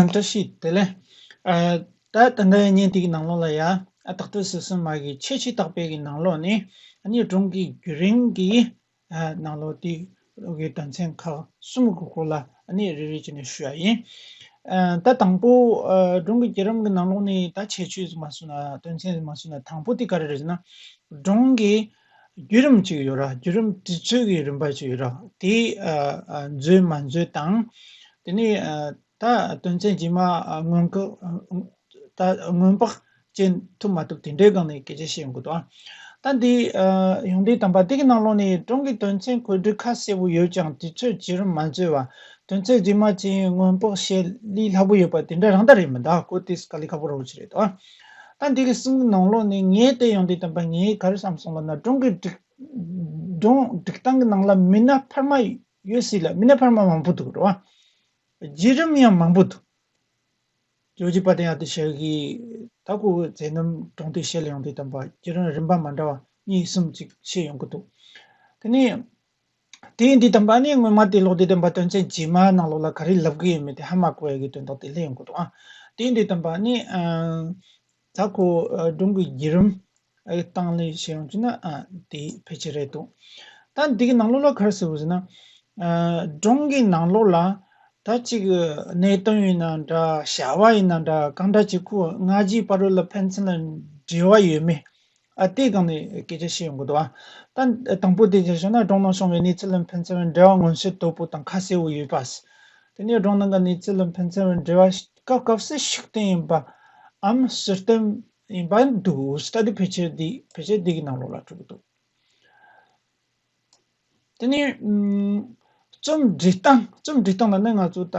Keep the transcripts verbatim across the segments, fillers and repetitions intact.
བཀྲ་ཤིས་བདེ་ལེགས། ཨ། ད་ད་ལྟའི་བརྙན་དེ་གི་ནང་ལོགས་ལ་ཡ། ཨ། ཏག་ཏག་སིལ་སིལ་མ་གི་ཁྱད་ཆོས་བརྟག་པའི་གི་ནང་ལོགས་ནས། ཨ་ནི་སྒྲུང་གི་བརྒྱུད་རིམ་གི། ཨ། ནང་ལོགས་དེ་གི་དོན་ཚན་ཁག་གསུམ་གི་སྐོར་ལ་ཨ་ནི་རེ་རེ་བྱས་ནས་ཞུ་ཡ་ཡིན། ཨ། ད་དང་པོ། ཨ། སྒྲུང་གི་བརྒྱུད་རིམ་གི་ནང་ལོགས་ནས་ད་ཁྱད་ཆོས་ཟིག་མ་གསུངས་ན། དོན་ཚན་ཟིག་མ་གསུངས་ན། དང་པོ་དེ་ག་རེ་རེད་ཟེར་ན། སྒྲུང་གི་བརྒྱུད་རིམ་ཅིག་ཡོད་ར། བརྒྱུད་རིམ་དུས་ཚོད་ཀྱི་རིམ་པ་ཅིག་ཡོད་ར། དེ། ཨ། ཨ། མཛོད་མ་མཛོད་དང་། དེ་ནས། ཨ། ད་དོན་ཚན་རྗེས་མ། ཨ། སྔོན་འགོག་ད་སྔོན་དཔག་བྱེད་ཐུབ་མ་ཐུབ་དེ་འདྲའི་སྒང་ནས་སྐད་ཆ་བཤད་ཡོང་གི་འདུག། ཨ། ད་འདི། ཨ། ཡོན་ཏན་དམ་པ་འདི་གི་ནང་ལོགས་ནས་སྒྲུང་གི་དོན་ཚན་གོ་སྒྲིག་ཁ་གསལ་པོ་ཡོད་ཀྱང་དུས་ཚོད་བརྒྱུད་རིམ་མ་འཛོལ་བ། དོན་ཚན་རྗེས་མ་ཅིག་སྔོན་དཔག་བྱེད་ལས་སླ་པོ་ཡོད་པ་དེ་འདྲ་རང་ད་རེད་མི་འདུག་གོ། དེ་དཀའ་ལས་ཁག་པོ་རང་ཅིག་རེད་འདུག། ཨ། ད་འདི་གི་གསུང་གི་ནང་ལོགས་ནས་ངས་དེ་ཡོན་ཏན་དམ་པ་ངས་ག་རེ་བསམ་སོང་ལབ་ན། སྒྲུང་གི་སྒྲིག་སྒྲུང་སྒྲིག་སྟངས་གི་ནང་ལ་མི་སྣ་འཕར་མ་ཡོད་སྲིད་ལ། མི་སྣ་འཕར་མ་མང་པོ་འདུག་རེད་བ། བརྒྱུད་རིམ་ཡང་མང་པོ་འདུག། ཇོ་བོ་རྗེ་དཔལ་ལྡན་ཡབ་དེ་ཞལ་གྱི་ད་ཁོ་མཛད་རྣམ་སྒྲུང་དེབ་ཞལ་ཡོན་ཏན་དམ་པ་བརྒྱུད་རིམ་རིམ་པ་མི་འདྲ་བ་གཉིས་གསུམ་ཅིག་བཤད་ཡོང་གི་འདུག། དེ་ནས་དེ་ཡོན་ཏན་དམ་པ་ནི་སྔོན་མ་དེ་ལོག་དེ་དམ་པ་དོན་ཚན་རྗེས་མ་ནང་ལོགས་ལ་ག་རེ་ལབ་གི་ཡོད་མེད་དེ་ཧ་མ་གོ་ཡ་གི་དོན་དག་དེ་སླེབས་ཡོང་གི་འདུག། ཨ། དེ་ཡོན་ཏན་དམ་པ་ནི། ཨ། ད་ཁོ། ཨ། སྒྲུང་གི་བརྒྱུད་རིམ། ཨ། སྟངས་ལས་བཤད་ཡོང་དུས་ན། ཨ། དེ་ཕལ་ཆེར་རེད་འདུག། ད་འདི་གི་ནང་ལོགས་ལ་ག་རེ་ཟེར་བ་ཟེར་ན། ཨ། སྒྲུང་གི་ནང་ལོགས་ལ་ད་ཅིག་གནད་དོན་ཡིན་ན་འདྲ། བྱ་བ་ཡིན་ན་འདྲ། གང་འདྲ་ཅིག་ཁོ་སྔ་རྗེས་བར་དུ་ལ་ཕན་ཚུན་ལ་འབྲེལ་བ་ཡོད་མེད། ཨ། དེའི་སྒང་ནས་སྐད་ཆ་བཤད་ཡོང་གི་འདུག། ཨ། ད་དང་པོ་དེ་ཅིག་བཤད་ན། སྒྲུང་ནང་བྱུང་བའི་གནས་ཚུལ་ལ་ཕན་ཚུན་འབྲེལ་བ་མངོན་གསལ་དོད་པོ་དང་ཁ་གསལ་བོ་ཡོད་པ། དེ་ནས་སྒྲུང་ནང་གི་གནས་ཚུལ་ལ་ཕན་ཚུན་འབྲེལ་བ་སྐབས་སྐབས་སུ་ཤུགས་བསྟན་ཡིན་པའམ་ཟུར་བསྟན་ཡིན་པ་འདུག། ད་དེ་ཕལ་ཆེར་འདི་ཕལ་ཆེར་འདི་གི་ནང་ལོགས་ལ་གྲུབ་ཀྱི་འདུག། དེ་ནས། ཨམ། རྩོམ་སྒྲིག་སྟངས། རྩོམ་སྒྲིག་སྟངས་ལ་ནི་ང་ཚོ་ད།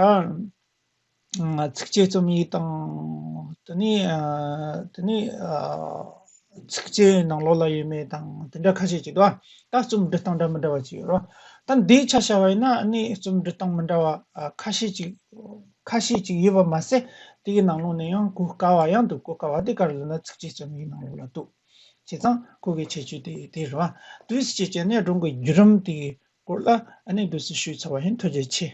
ཨ། ཚིགས་བཅད་རྩོམ་ཡིག་དང་། དེ་ནས། ཨ། དེ་ནས། ཨ། ཚིགས་བཅད་ནང་ལོགས་ལ་ཡོད་མེད་དང་དེ་འདྲ་ཁ་ཤས་ཅིག་འདུག། ཨ། ད་རྩོམ་སྒྲིག་སྟངས་འདྲ་མི་འདྲ་བ་ཅིག་ཡོད་རེད། ད་འདིའི་ཆ་བཞག་པ་ཡིན་ན་ནི་རྩོམ་སྒྲིག་སྟངས་མི་འདྲ་བ། ཨ། ཁ་ཤས་ཅིག་ཁ་ཤས་ཅིག་ཡོད་པ་མ་ཟད། དེ་གི་ནང་ལོགས་ནས་ཡང་གོ་དཀའ་བ་ཡང་འདུག། གོ་དཀའ་བ་དེ་ག་རེ་ལབ་ན་ཚིགས་བཅད་རྩོམ་ཡིག་ནང་ལོགས་ལ་འདུག། བྱས་ཙང་ཁོ་གི་ཁྱད་ཆོས་དེ་དེ་རེད་བ། དུས་སུ་བྱས་བྱས་ནས་སྒྲུང་གི་བརྒྱུད་རིམ་དེ་གི་སྐོར་ལ་ཨ་ནི་དུས་སུ་ཞུས་ཚར་བ་ཡིན། ཐུགས་རྗེ་ཆེ།